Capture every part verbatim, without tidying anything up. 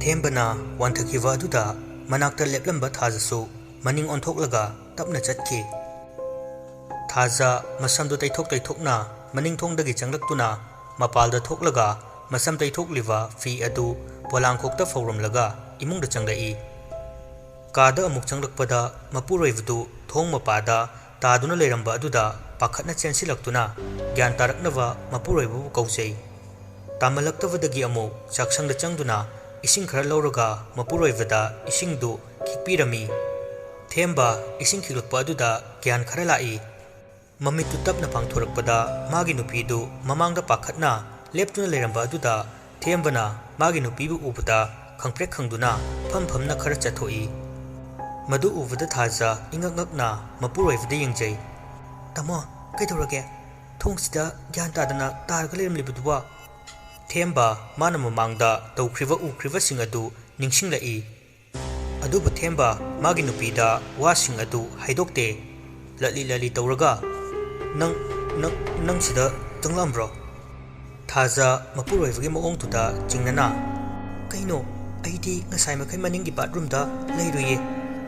ꯊꯦꯝꯕꯅ ꯋꯥꯟꯊꯈꯤꯕ ꯑꯗꯨꯗ ꯃꯅꯥꯛꯇ ꯂꯦꯞꯂꯝꯕ ꯊꯥꯖꯁꯨ ꯃꯅꯤꯡ ꯑꯣꯟꯊꯣꯛꯂꯒ ꯇꯞꯅ ꯆꯠꯈꯤ꯫ ꯊꯥꯖ ꯃꯁꯝꯗꯨ ꯇꯩꯊꯣꯛ ꯇꯩꯊꯣꯛꯅ ꯃꯅꯤꯡ ꯊꯣꯡꯗꯒꯤ ꯆꯪꯂꯛꯇꯨꯅ ꯃꯄꯥꯜꯗ ꯊꯣꯛꯂꯒ ꯃꯁꯝ ꯇꯩꯊꯣꯛꯂꯤꯕ ꯐꯤ ꯑꯗꯨ ꯄꯣꯂꯥꯡꯈꯣꯛꯇ ꯐꯧꯔꯝꯂꯒ ꯏꯃꯨꯡꯗ ꯆꯪꯂꯛꯏ꯫ ꯀꯥꯗ ꯑꯃꯨꯛ ꯆꯪꯂꯛꯄꯗ ꯃꯄꯨꯔꯣꯏꯕꯗꯨ ꯊꯣꯡ ꯃꯄꯥꯗ ꯇꯥꯗꯨꯅ ꯂꯩꯔꯝꯕ ꯑꯗꯨꯗ ꯄꯥꯈꯠꯅ ꯆꯦꯟꯁꯤꯜꯂꯛꯇꯨꯅ ꯒ꯭ꯌꯥꯟ ꯇꯥꯔꯛꯅꯕ ꯃꯄꯨꯔꯣꯏꯕꯕꯨ ꯀꯧꯖꯩ꯫ ꯇꯥꯃꯜꯂꯛꯇꯕꯗꯒꯤ ꯑꯃꯨꯛ ꯆꯥꯛꯁꯪꯗ ꯆꯪꯗꯨꯅ ꯏꯁꯤꯡ ꯈꯔ ꯂꯧꯔꯒ ꯃꯄꯨꯔꯣꯏꯕꯗ ꯏꯁꯤꯡꯗꯨ ꯈꯤꯛꯄꯤꯔꯝꯃꯤ꯫ ꯊꯦꯝꯕ ꯏꯁꯤꯡ ꯈꯤꯛꯂꯛꯄ ꯑꯗꯨꯗ ꯒ꯭ꯌꯥꯟ ꯈꯔ ꯂꯥꯛꯏ꯫ ꯃꯃꯤꯠꯇꯨ ꯇꯞꯅ ꯄꯥꯡꯊꯣꯔꯛꯄꯗ ꯃꯥꯒꯤ ꯅꯨꯄꯤꯗꯨ ꯃꯃꯥꯡꯗ ꯄꯥꯈꯠꯅ ꯂꯦꯞꯇꯨꯅ ꯂꯩꯔꯝꯕ ꯑꯗꯨꯗ ꯊꯦꯝꯕꯅ ꯃꯥꯒꯤ ꯅꯨꯄꯤꯕꯨ ꯎꯕꯗ ꯈꯪꯄ꯭ꯔꯦꯛ ꯈꯪꯗꯨꯅ ꯐꯝ ꯐꯝꯅ ꯈꯔ ꯆꯠꯊꯣꯛꯏ꯫ ꯃꯗꯨ ꯎꯕꯗ ꯊꯥꯖ ꯏꯉꯛ ꯉꯛꯅ ꯃꯄꯨꯔꯣꯏꯕꯗ ꯌꯦꯡꯖꯩ꯫ "ꯇꯥꯃꯣ, ꯀꯩꯗꯧꯔꯒꯦ? ꯊꯣꯡꯁꯤꯗ ꯒ꯭ꯌꯥꯟ ꯇꯥꯗꯅ ꯇꯥꯔꯒ ꯂꯩꯔꯝꯂꯤꯕꯗꯨꯕꯣ?" ꯊꯦꯝꯕ ꯃꯥꯅ ꯃꯃꯥꯡꯗ ꯇꯧꯈ꯭ꯔꯤꯕ ꯎꯈ꯭ꯔꯤꯕꯁꯤꯡ ꯑꯗꯨ ꯅꯤꯡꯁꯤꯡꯂꯛꯏ꯫ ꯑꯗꯨꯕꯨ ꯊꯦꯝꯕ ꯃꯥꯒꯤ ꯅꯨꯄꯤꯗ ꯋꯥꯁꯤꯡ ꯑꯗꯨ ꯍꯥꯏꯗꯣꯛꯇꯦ꯫ ꯂꯠꯂꯤ ꯂꯠꯂꯤ ꯇꯧꯔꯒ, "ꯅꯪ, ꯅꯪ, ꯅꯪ ꯁꯤꯗ ꯆꯪꯂꯛꯑꯝꯕ꯭ꯔꯣ?" ꯊꯥꯖ ꯃꯄꯨꯔꯣꯏꯕꯒꯤ ꯃꯑꯣꯡꯗꯨꯗ ꯆꯤꯡꯅꯅ, "ꯀꯩꯅꯣ? ꯑꯩꯗꯤ ꯉꯁꯥꯏ ꯃꯈꯩ ꯃꯅꯤꯡꯒꯤ ꯕꯥꯠꯔꯨꯝꯗ ꯂꯩꯔꯨꯏꯌꯦ꯫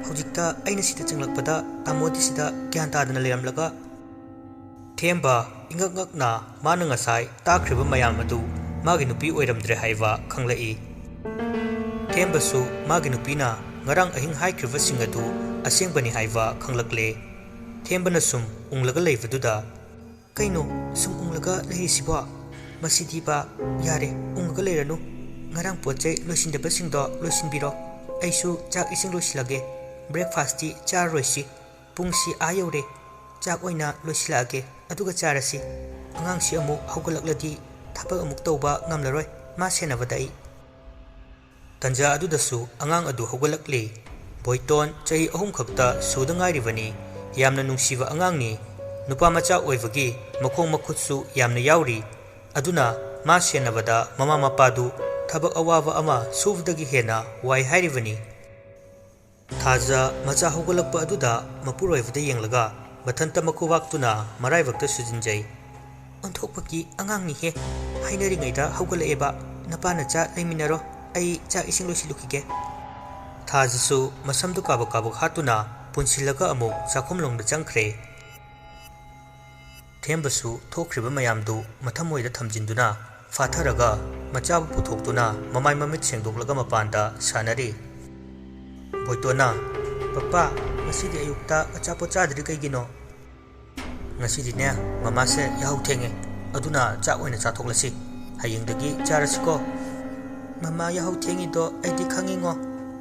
ꯍꯧꯖꯤꯛꯇ ꯑꯩꯅ ꯁꯤꯗ ꯆꯪꯂꯛꯄꯗ ꯇꯥꯃꯣꯗꯤ ꯁꯤꯗ ꯒ꯭ꯌꯥꯟ ꯇꯥꯗꯅ ꯂꯩꯔꯝꯂꯒ?" ꯊꯦꯝꯕ ꯏꯉꯛ ꯉꯛꯅ ꯃꯥꯅ ꯉꯁꯥꯏ ꯇꯥꯈ꯭ꯔꯤꯕ ꯃꯌꯥꯝ ꯑꯗꯨ ꯃꯥꯒꯤ ꯅꯨꯄꯤ ꯑꯣꯏꯔꯝꯗ꯭ꯔꯦ ꯍꯥꯏꯕ ꯈꯪꯂꯛꯏ꯫ ꯊꯦꯝꯕꯁꯨ ꯃꯥꯒꯤ ꯅꯨꯄꯤꯅ ꯉꯔꯥꯡ ꯑꯍꯤꯡ ꯍꯥꯏꯈ꯭ꯔꯤꯕꯁꯤꯡ ꯑꯗꯨ ꯑꯁꯦꯡꯕꯅꯤ ꯍꯥꯏꯕ ꯈꯪꯂꯛꯂꯦ꯫ ꯊꯦꯝꯕꯅ ꯁꯨꯝ ꯎꯪꯂꯒ ꯂꯩꯕꯗꯨꯗ, "ꯀꯩꯅꯣ ꯁꯨꯝ ꯎꯪꯂꯒ ꯂꯩꯔꯤꯁꯤꯕꯣ? ꯃꯁꯤꯗꯤꯕ, ꯌꯥꯔꯦ, ꯎꯪꯉꯒ ꯂꯩꯔꯅꯨ꯫ ꯉꯔꯥꯡ ꯄꯣꯠ ꯆꯩ ꯂꯣꯏꯁꯤꯟꯗꯕꯁꯤꯡꯗꯣ ꯂꯣꯏꯁꯤꯟꯕꯤꯔꯣ꯫ ꯑꯩꯁꯨ ꯆꯥꯛ ꯏꯁꯤꯡ ꯂꯣꯏꯁꯤꯜꯂꯒꯦ꯫ ꯕ꯭ꯔꯦꯛꯐꯥꯁꯇꯤ ꯆꯥꯔꯔꯣꯏꯁꯤ꯫ ꯄꯨꯡꯁꯤ ꯑꯥ ꯌꯧꯔꯦ꯫ ꯆꯥꯛ ꯑꯣꯏꯅ ꯂꯣꯏꯁꯤꯜꯂꯛꯑꯒꯦ, ꯑꯗꯨꯒ ꯆꯥꯔꯁꯤ꯫ ꯑꯉꯥꯡꯁꯤ ꯑꯃꯨꯛ ꯍꯧꯒꯠꯂꯛꯂꯗꯤ ꯊꯕꯛ ꯑꯃꯨꯛ ꯇꯧꯕ ꯉꯝꯂꯔꯣꯏ, ꯃꯥ ꯁꯦꯟꯅꯕꯗ ꯑꯩ꯫" ꯇꯟꯖꯥ ꯑꯗꯨꯗꯁꯨ ꯑꯉꯥꯡ ꯑꯗꯨ ꯍꯧꯒꯠꯂꯛꯂꯤ꯫ ꯕꯣꯏꯇꯣꯟ ꯆꯍꯤ ꯑꯍꯨꯝ ꯈꯛꯇ ꯁꯨꯗ ꯉꯥꯏꯔꯤꯕꯅꯤ꯫ ꯌꯥꯝꯅ ꯅꯨꯡꯁꯤꯕ ꯑꯉꯥꯡꯅꯤ꯫ ꯅꯨꯄꯥ ꯃꯆꯥ ꯑꯣꯏꯕꯒꯤ ꯃꯈꯣꯡ ꯃꯈꯨꯠꯁꯨ ꯌꯥꯝꯅ ꯌꯥꯎꯔꯤ꯫ ꯑꯗꯨꯅ ꯃꯥ ꯁꯦꯟꯅꯕꯗ ꯃꯃꯥ ꯃꯄꯥꯗꯨ ꯊꯕꯛ ꯑꯋꯥꯕ ꯑꯃ ꯁꯨꯕꯗꯒꯤ ꯍꯦꯟꯅ ꯋꯥꯏ ꯍꯥꯏꯔꯤꯕꯅꯤ꯫ ꯊꯥꯖ ꯃꯆꯥ ꯍꯧꯒꯠꯂꯛꯄ ꯑꯗꯨꯗ ꯃꯄꯨꯔꯣꯏꯕꯗ ꯌꯦꯡꯂꯒ ꯃꯊꯟꯇ ꯃꯈꯨꯕꯥꯛꯇꯨꯅ ꯃꯔꯥꯏꯕꯛꯇ ꯁꯨꯖꯤꯟꯖꯩ꯫ "ꯑꯣꯟꯊꯣꯛꯄꯒꯤ ꯑꯉꯥꯡꯅꯤꯍꯦ꯫ ꯍꯥꯏꯅꯔꯤꯉꯩꯗ ꯍꯧꯒꯠꯂꯛꯑꯦꯕ, ꯅꯄꯥ ꯅꯆꯥ ꯂꯩꯃꯤꯟꯅꯔꯣ, ꯑꯩ ꯆꯥꯛ ꯏꯁꯤꯡ ꯂꯣꯏꯁꯤꯜꯂꯨꯈꯤꯒꯦ꯫ ꯊꯥꯖꯁꯨ ꯃꯁꯝꯗꯨ ꯀꯥꯕꯛ ꯀꯥꯕꯛ ꯍꯥꯠꯇꯨꯅ ꯄꯨꯟꯁꯤꯜꯂꯒ ꯑꯃꯨꯛ ꯆꯥꯛꯈꯨꯝꯂꯣꯝꯗ ꯆꯪꯈ꯭ꯔꯦ꯫ ꯊꯦꯝꯕꯁꯨ ꯊꯣꯛꯈ꯭ꯔꯤꯕ ꯃꯌꯥꯝꯗꯨ ꯃꯊꯃꯣꯏꯗ ꯊꯝꯖꯤꯟꯗꯨꯅ ꯐꯥꯊꯔꯒ ꯃꯆꯥꯕꯨ ꯄꯨꯊꯣꯛꯇꯨꯅ ꯃꯃꯥꯏ ꯃꯃꯤꯠ ꯁꯦꯡꯗꯣꯛꯂꯒ ꯃꯄꯥꯟꯗ ꯁꯥꯟꯅꯔꯤ꯫ ꯕꯣꯏꯇꯣꯟꯅ, "ꯄꯄꯥ, ꯉꯁꯤꯗꯤ ꯑꯌꯨꯛꯇ ꯑꯆꯥꯄꯣꯠ ꯆꯥꯗ꯭ꯔꯤ ꯀꯩꯒꯤꯅꯣ?" "ꯉꯁꯤꯗꯤꯅꯦ, ꯃꯃꯥꯁꯦ ꯌꯥꯍꯧ ꯊꯦꯡꯉꯦ, ꯑꯗꯨꯅ ꯆꯥꯛ ꯑꯣꯏꯅ ꯆꯥꯊꯣꯛꯂꯁꯤ꯫ ꯍꯌꯦꯡꯗꯒꯤ ꯆꯥꯔꯁꯤꯀꯣ꯫" "ꯃꯃꯥ ꯌꯥꯍꯧ ꯊꯦꯡꯉꯤꯗꯣ ꯑꯩꯗꯤ ꯈꯪꯉꯤꯉꯣ꯫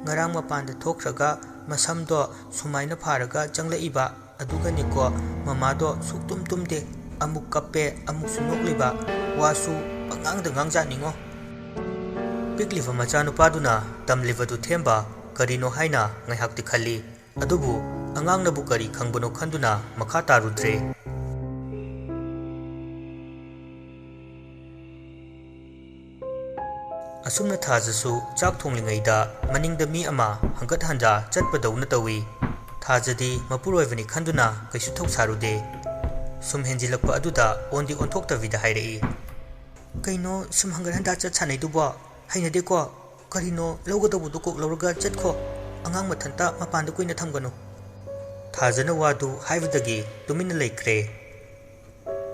ꯉꯔꯥꯡ ꯃꯄꯥꯟꯗ ꯊꯣꯛꯈ꯭ꯔꯒ ꯃꯁꯝꯗꯣ ꯁꯨꯃꯥꯏꯅ ꯐꯥꯔꯒ ꯆꯪꯂꯛꯏꯕ꯫ ꯑꯗꯨꯒꯅꯤꯀꯣ, ꯃꯃꯥꯗꯣ ꯁꯨꯛꯇꯨꯝ ꯇꯨꯝꯗꯦ꯫ ꯑꯃꯨꯛ ꯀꯞꯄꯦ, ꯑꯃꯨꯛꯁꯨ ꯅꯣꯛꯂꯤꯕ꯫ ꯋꯥꯁꯨ ꯄꯉꯥꯡꯗ ꯉꯥꯡꯖꯥꯠꯅꯤꯉꯣ꯫" ꯄꯤꯛꯂꯤꯕ ꯃꯆꯥꯅꯨꯄꯥꯗꯨꯅ ꯇꯝꯂꯤꯕꯗꯨ ꯊꯦꯝꯕ ꯀꯔꯤꯅꯣ ꯍꯥꯏꯅ ꯉꯥꯏꯍꯥꯛꯇꯤ ꯈꯜꯂꯤ꯫ ꯑꯗꯨꯕꯨ ꯑꯉꯥꯡꯅꯕꯨ ꯀꯔꯤ ꯈꯪꯕꯅꯣ ꯈꯟꯗꯨꯅ ꯃꯈꯥ ꯇꯥꯔꯨꯗ꯭ꯔꯦ꯫ ꯑꯁꯨꯝꯅ ꯊꯥꯖꯁꯨ ꯆꯥꯛ ꯊꯣꯡꯂꯤꯉꯩꯗ ꯃꯅꯤꯡꯗ ꯃꯤ ꯑꯃ ꯍꯪꯒꯠ ꯍꯟꯗꯥ ꯆꯠꯄꯗꯧꯅ ꯇꯧꯏ꯫ ꯊꯥꯖꯗꯤ ꯃꯄꯨꯔꯣꯏꯕꯅꯤ ꯈꯟꯗꯨꯅ ꯀꯩꯁꯨ ꯊꯧꯁꯥꯔꯨꯗꯦ꯫ ꯁꯨꯝ ꯍꯦꯟꯖꯤꯜꯂꯛꯄ ꯑꯗꯨꯗ ꯑꯣꯟꯗꯤ ꯑꯣꯟꯊꯣꯛꯇꯕꯤꯗ ꯍꯥꯏꯔꯛꯏ, "ꯀꯩꯅꯣ ꯁꯨꯝ ꯍꯪꯒꯠ ꯍꯟꯗꯥ ꯆꯠ ꯁꯥꯟꯅꯩꯗꯨꯕꯣ? ꯍꯩꯅꯗꯦꯀꯣ꯫ ꯀꯔꯤꯅꯣ ꯂꯧꯒꯗꯧꯕꯗꯨ ꯀꯣꯛ ꯂꯧꯔꯒ ꯆꯠꯈꯣ꯫ ꯑꯉꯥꯡ ꯃꯊꯟꯇ ꯃꯄꯥꯟꯗ ꯀꯨꯏꯅ ꯊꯝꯒꯅꯨ꯫" ꯊꯥꯖꯅ ꯋꯥꯗꯨ ꯍꯥꯏꯕꯗꯒꯤ ꯇꯨꯃꯤꯟꯅ ꯂꯩꯈ꯭ꯔꯦ꯫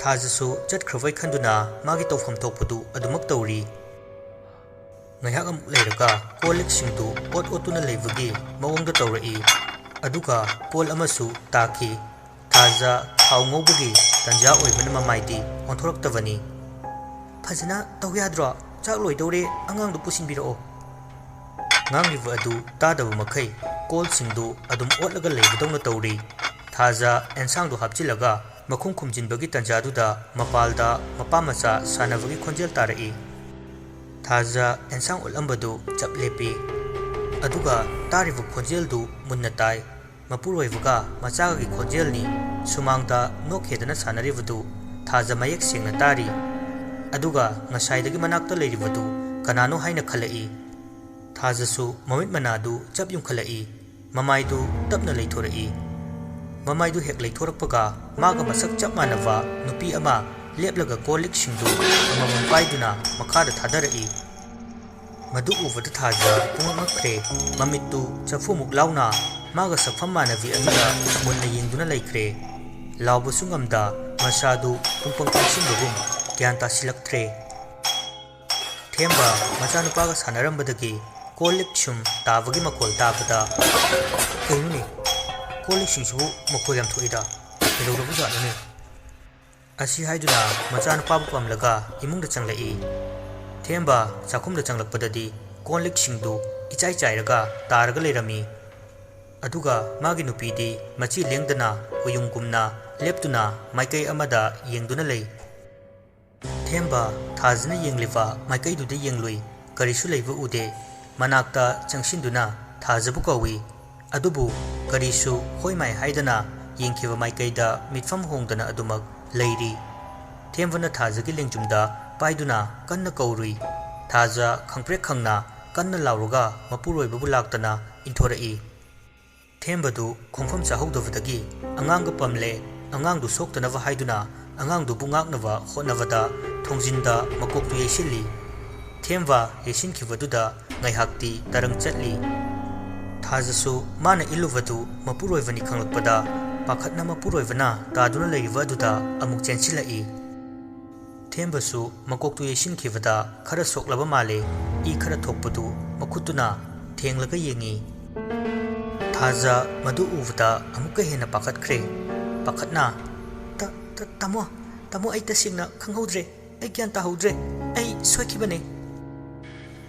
ꯊꯥꯖꯁꯨ ꯆꯠꯈ꯭ꯔꯕꯣꯏ ꯈꯟꯗꯨꯅ ꯃꯥꯒꯤ ꯇꯧꯐꯝ ꯊꯣꯛꯄꯗꯨ ꯑꯗꯨꯃꯛ ꯇꯧꯔꯤ꯫ ꯉꯥꯏꯍꯥꯛ ꯑꯃꯨꯛ ꯂꯩꯔꯒ ꯀꯣꯜ ꯂꯤꯛꯁꯤꯡꯗꯨ ꯑꯣꯠ ꯑꯣꯠꯇꯨꯅ ꯂꯩꯕꯒꯤ ꯃꯑꯣꯡꯗ ꯇꯧꯔꯛꯏ꯫ ꯑꯗꯨꯒ ꯀꯣꯜ ꯑꯃꯁꯨ ꯇꯥꯈꯤ꯫ ꯊꯥꯖ ꯊꯥꯎ ꯉꯧꯕꯒꯤ ꯇꯟꯖꯥ ꯑꯣꯏꯕꯅ ꯃꯃꯥꯏꯗꯤ ꯑꯣꯟꯊꯣꯔꯛꯇꯕꯅꯤ꯫ "ꯐꯖꯅ ꯇꯧ ꯌꯥꯗ꯭ꯔꯣ? ꯆꯥꯛ ꯂꯣꯏꯗꯧꯔꯦ, ꯑꯉꯥꯡꯗꯨ ꯄꯨꯁꯤꯟꯕꯤꯔꯛꯑꯣ꯫" ꯉꯥꯡꯂꯤꯕ ꯑꯗꯨ ꯇꯥꯗꯕ ꯃꯈꯩ ꯀꯣꯜꯁꯤꯡꯗꯨ ꯑꯗꯨꯝ ꯑꯣꯠꯂꯒ ꯂꯩꯕꯗꯧꯅ ꯇꯧꯔꯤ꯫ ꯊꯥꯖ ꯑꯦꯟꯁꯥꯡꯗꯨ ꯍꯥꯞꯆꯤꯜꯂꯒ ꯃꯈꯨꯝ ꯈꯨꯝꯖꯤꯟꯕꯒꯤ ꯇꯟꯖꯥꯗꯨꯗ ꯃꯄꯥꯜꯗ ꯃꯄꯥ ꯃꯆꯥ ꯁꯥꯟꯅꯕꯒꯤ ꯈꯣꯟꯖꯦꯜ ꯇꯥꯔꯛꯏ꯫ ꯊꯥꯖ ꯑꯦꯟꯁꯥꯡ ꯑꯣꯠꯂꯝꯕꯗꯨ ꯆꯞ ꯂꯦꯞꯄꯤ꯫ ꯑꯗꯨꯒ ꯇꯥꯔꯤꯕ ꯈꯣꯟꯖꯦꯜꯗꯨ ꯃꯨꯟꯅ ꯇꯥꯏ꯫ ꯃꯄꯨꯔꯣꯏꯕꯒ ꯃꯆꯥꯒꯒꯤ ꯈꯣꯟꯖꯦꯜꯅꯤ꯫ ꯁꯨꯃꯥꯡꯗ ꯅꯣꯛꯈꯦꯗꯅ ꯁꯥꯟꯅꯔꯤꯕꯗꯨ ꯊꯥꯖ ꯃꯌꯦꯛ ꯁꯦꯡꯅ ꯇꯥꯔꯤ꯫ ꯑꯗꯨꯒ ꯉꯁꯥꯏꯗꯒꯤ ꯃꯅꯥꯛꯇ ꯂꯩꯔꯤꯕꯗꯨ ꯀꯅꯥꯅꯣ ꯍꯥꯏꯅ ꯈꯜꯂꯛꯏ꯫ ꯊꯥꯖꯁꯨ ꯃꯃꯤꯠ ꯃꯅꯥꯗꯨ ꯆꯞ ꯌꯨꯡꯈꯠꯂꯛꯏ꯫ ꯃꯃꯥꯏꯗꯨ ꯇꯞꯅ ꯂꯩꯊꯣꯔꯛꯏ꯫ ꯃꯃꯥꯏꯗꯨ ꯍꯦꯛ ꯂꯩꯊꯣꯔꯛꯄꯒ ꯃꯥꯒ ꯃꯁꯛ ꯆꯞ ꯃꯥꯟꯅꯕ ꯅꯨꯄꯤ ꯑꯃ ꯂꯦꯞꯂꯒ ꯀꯣꯜ ꯂꯤꯛꯁꯤꯡꯗꯨ ꯑꯃꯃꯝ ꯄꯥꯏꯗꯨꯅ ꯃꯈꯥꯗ ꯊꯥꯗꯔꯛꯏ꯫ ꯃꯗꯨ ꯎꯕꯗ ꯊꯥꯖ ꯄꯨꯡꯉꯛ ꯉꯛꯈ꯭ꯔꯦ꯫ ꯃꯃꯤꯠꯇꯨ ꯆꯐꯨꯃꯨꯛ ꯂꯥꯎꯅ ꯃꯥꯒ ꯁꯛꯐꯝ ꯃꯥꯟꯅꯕꯤ ꯑꯗꯨꯗ ꯃꯨꯟꯅ ꯌꯦꯡꯗꯨꯅ ꯂꯩꯈ꯭ꯔꯦ꯫ ꯂꯥꯎꯕꯁꯨ ꯉꯝꯗ ꯃꯁꯥꯗꯨ ꯄꯨꯡꯄꯪ ꯄꯪꯁꯤꯟꯕꯒꯨꯝ ꯒ꯭ꯌꯥꯟ ꯇꯥꯁꯤꯜꯂꯛꯇ꯭ꯔꯦ꯫ ꯊꯦꯝꯕ ꯃꯆꯥꯅꯨꯄꯥꯒ ꯁꯥꯟꯅꯔꯝꯕꯗꯒꯤ ꯀꯣꯜ ꯂꯤꯛ ꯁꯨꯝ ꯇꯥꯕꯒꯤ ꯃꯈꯣꯜ ꯇꯥꯕꯗ, "ꯀꯩꯅꯣꯅꯦ, ꯀꯣꯜ ꯂꯤꯛꯁꯤꯡꯁꯤꯕꯨ ꯃꯈꯣꯜ ꯌꯥꯝ ꯊꯣꯛꯏꯗ, ꯀꯩꯗꯧꯔꯕꯖꯥꯠꯅꯣꯅꯦ?" ꯑꯁꯤ ꯍꯥꯏꯗꯨꯅ ꯃꯆꯥꯅꯨꯄꯥꯕꯨ ꯄꯝꯂꯒ ꯏꯃꯨꯡꯗ ꯆꯪꯂꯛꯏ꯫ ꯊꯦꯝꯕ ꯆꯥꯛꯈꯨꯝꯗ ꯆꯪꯂꯛꯄꯗꯗꯤ ꯀꯣꯜ ꯂꯤꯛꯁꯤꯡꯗꯨ ꯏꯆꯥꯏ ꯆꯥꯏꯔꯒ ꯇꯥꯔꯒ ꯂꯩꯔꯝꯃꯤ꯫ ꯑꯗꯨꯒ ꯃꯥꯒꯤ ꯅꯨꯄꯤꯗꯤ ꯃꯆꯤ ꯂꯦꯡꯗꯅ ꯍꯨꯌꯨꯡꯒꯨꯝꯅ ꯂꯦꯞꯇꯨꯅ ꯃꯥꯏꯀꯩ ꯑꯃꯗ ꯌꯦꯡꯗꯨꯅ ꯂꯩ꯫ ꯊꯦꯝꯕ ꯊꯥꯖꯅ ꯌꯦꯡꯂꯤꯕ ꯃꯥꯏꯀꯩꯗꯨꯗ ꯌꯦꯡꯂꯨꯏ, ꯀꯔꯤꯁꯨ ꯂꯩꯕ ꯎꯗꯦ꯫ ꯃꯅꯥꯛꯇ ꯆꯪꯁꯤꯟꯗꯨꯅ ꯊꯥꯖꯕꯨ ꯀꯧꯏ꯫ ꯑꯗꯨꯕꯨ ꯀꯔꯤꯁꯨ ꯍꯣꯏ ꯃꯥꯏ ꯍꯥꯏꯗꯅ ꯌꯦꯡꯈꯤꯕ ꯃꯥꯏꯀꯩꯗ ꯃꯤꯠꯐꯝ ꯍꯣꯡꯗꯅ ꯑꯗꯨꯃꯛ ꯂꯩꯔꯤ꯫ ꯊꯦꯝꯕꯅ ꯊꯥꯖꯒꯤ ꯂꯦꯡꯖꯨꯝꯗ ꯄꯥꯏꯗꯨꯅ ꯀꯟꯅ ꯀꯧꯔꯨꯏ꯫ ꯊꯥꯖ ꯈꯪꯄ꯭ꯔꯦꯛ ꯈꯪꯅ ꯀꯟꯅ ꯂꯥꯎꯔꯒ ꯃꯄꯨꯔꯣꯏꯕꯕꯨ ꯂꯥꯛꯇꯅ ꯏꯟꯊꯣꯔꯛꯏ꯫ ꯊꯦꯝꯕꯗꯨ ꯈꯣꯡꯐꯝ ꯆꯥꯍꯧꯗꯕꯗꯒꯤ ꯑꯉꯥꯡꯒ ꯄꯝꯂꯦ꯫ ꯑꯉꯥꯡꯗꯨ ꯁꯣꯛꯇꯅꯕ ꯍꯥꯏꯗꯨꯅ ꯑꯉꯥꯡꯗꯨꯕꯨ ꯉꯥꯛꯅꯕ ꯍꯣꯠꯅꯕꯗ ꯊꯣꯡꯖꯤꯟꯗ ꯃꯀꯣꯛꯇꯨ ꯌꯩꯁꯤꯜꯂꯤ꯫ ꯊꯦꯝꯕ ꯌꯩꯁꯤꯟꯈꯤꯕꯗꯨꯗ ꯉꯥꯏꯍꯥꯛꯇꯤ ꯇꯔꯪ ꯆꯠꯂꯤ꯫ ꯊꯥꯖꯁꯨ ꯃꯥꯅ ꯏꯜꯂꯨꯕꯗꯨ ꯃꯄꯨꯔꯣꯏꯕꯅꯤ ꯈꯪꯂꯛꯄꯗ ꯄꯥꯈꯠꯅ ꯃꯄꯨꯔꯣꯏꯕꯅ ꯇꯥꯗꯨꯅ ꯂꯩꯔꯤꯕ ꯑꯗꯨꯗ ꯑꯃꯨꯛ ꯆꯦꯟꯁꯤꯜꯂꯛꯏ꯫ ꯊꯦꯝꯕꯁꯨ ꯃꯀꯣꯛꯇꯨ ꯌꯩꯁꯤꯟꯈꯤꯕꯗ ꯈꯔ ꯁꯣꯛꯂꯕ ꯃꯥꯜꯂꯦ꯫ ꯏ ꯈꯔ ꯊꯣꯛꯄꯗꯨ ꯃꯈꯨꯠꯇꯨꯅ ꯊꯦꯡꯂꯒ ꯌꯦꯡꯉꯤ꯫ ꯊꯥꯖ ꯃꯗꯨ ꯎꯕꯗ ꯑꯃꯨꯛꯀ ꯍꯦꯟꯅ ꯄꯥꯈꯠꯈ꯭ꯔꯦ꯫ ꯄꯥꯈꯠꯅ, "ꯇ-, ꯇ-, ꯇꯥꯃꯣ, ꯇꯥꯃꯣ, ꯑꯩ ꯇꯁꯦꯡꯅ ꯈꯪꯍꯧꯗ꯭ꯔꯦ꯫ ꯑꯩ ꯒ꯭ꯌꯥꯟ ꯇꯥꯍꯧꯗ꯭ꯔꯦ꯫ ꯑꯩ ꯁꯣꯏꯈꯤꯕꯅꯦ꯫"